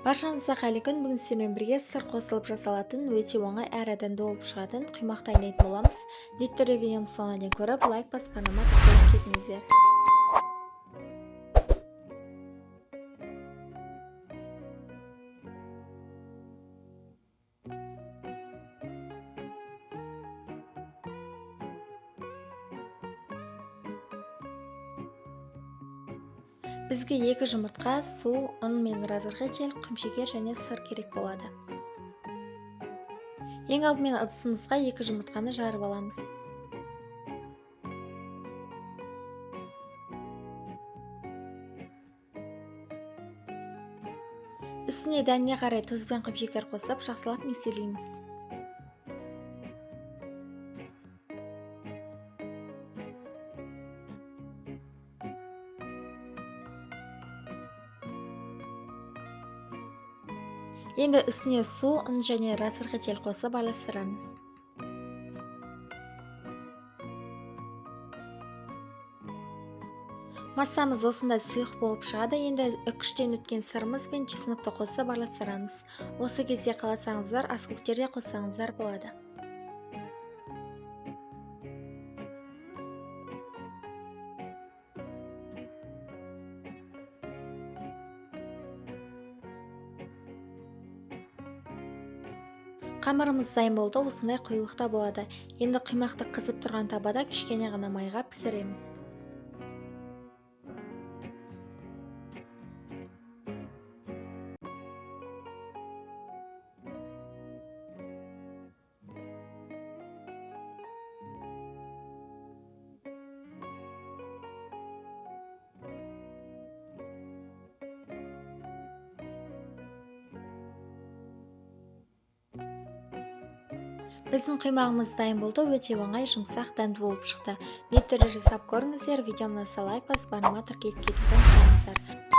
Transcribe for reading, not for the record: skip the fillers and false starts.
Баршаңызға қайырлы күн. Бүгін сіздермен бірге сыр қосылып жасалатын өте оңай әрі дәмді болып шығатын құймақ дайындайтын боламыз. Міндетті түрде видеомызды соңына дейін көріп, лайк басып, арнама тіркеліп кетіңіздер. Бізге 2 жұмыртқа, су, ұн мен разрыхлитель, құмшекер және сыр керек болады. Ең алдымен ыдысымызға 2 жұмыртқаны жарып аламыз. Үстіне дәміне қарай тұз бен құмшекер қосып, жақсылап миксерлейміз. Енді үстіне су, ұн және разрыхлитель қосып араластырамыз. Массамыз осындай сұйық болып шығады. Енді үкіштен өткен сырымыз бен чеснокты қосып араластырамыз. Осы кезде қаласаңыздар, аскөктер де қоссаңыздар болады. Қамырымыз дайын болды, осындай қоюлықта болады. Енді құймақты қызып тұрған табада кішкене ғана майға пісіреміз. Біздің құймағымыз дайын болды, өте оңай, жұмсақ, дәмді болып шықты. Міндетті түрде жасап көріңіздер. Видеомды лайк басып, арнама тіркеліп кетуді ұмытпаңыздар.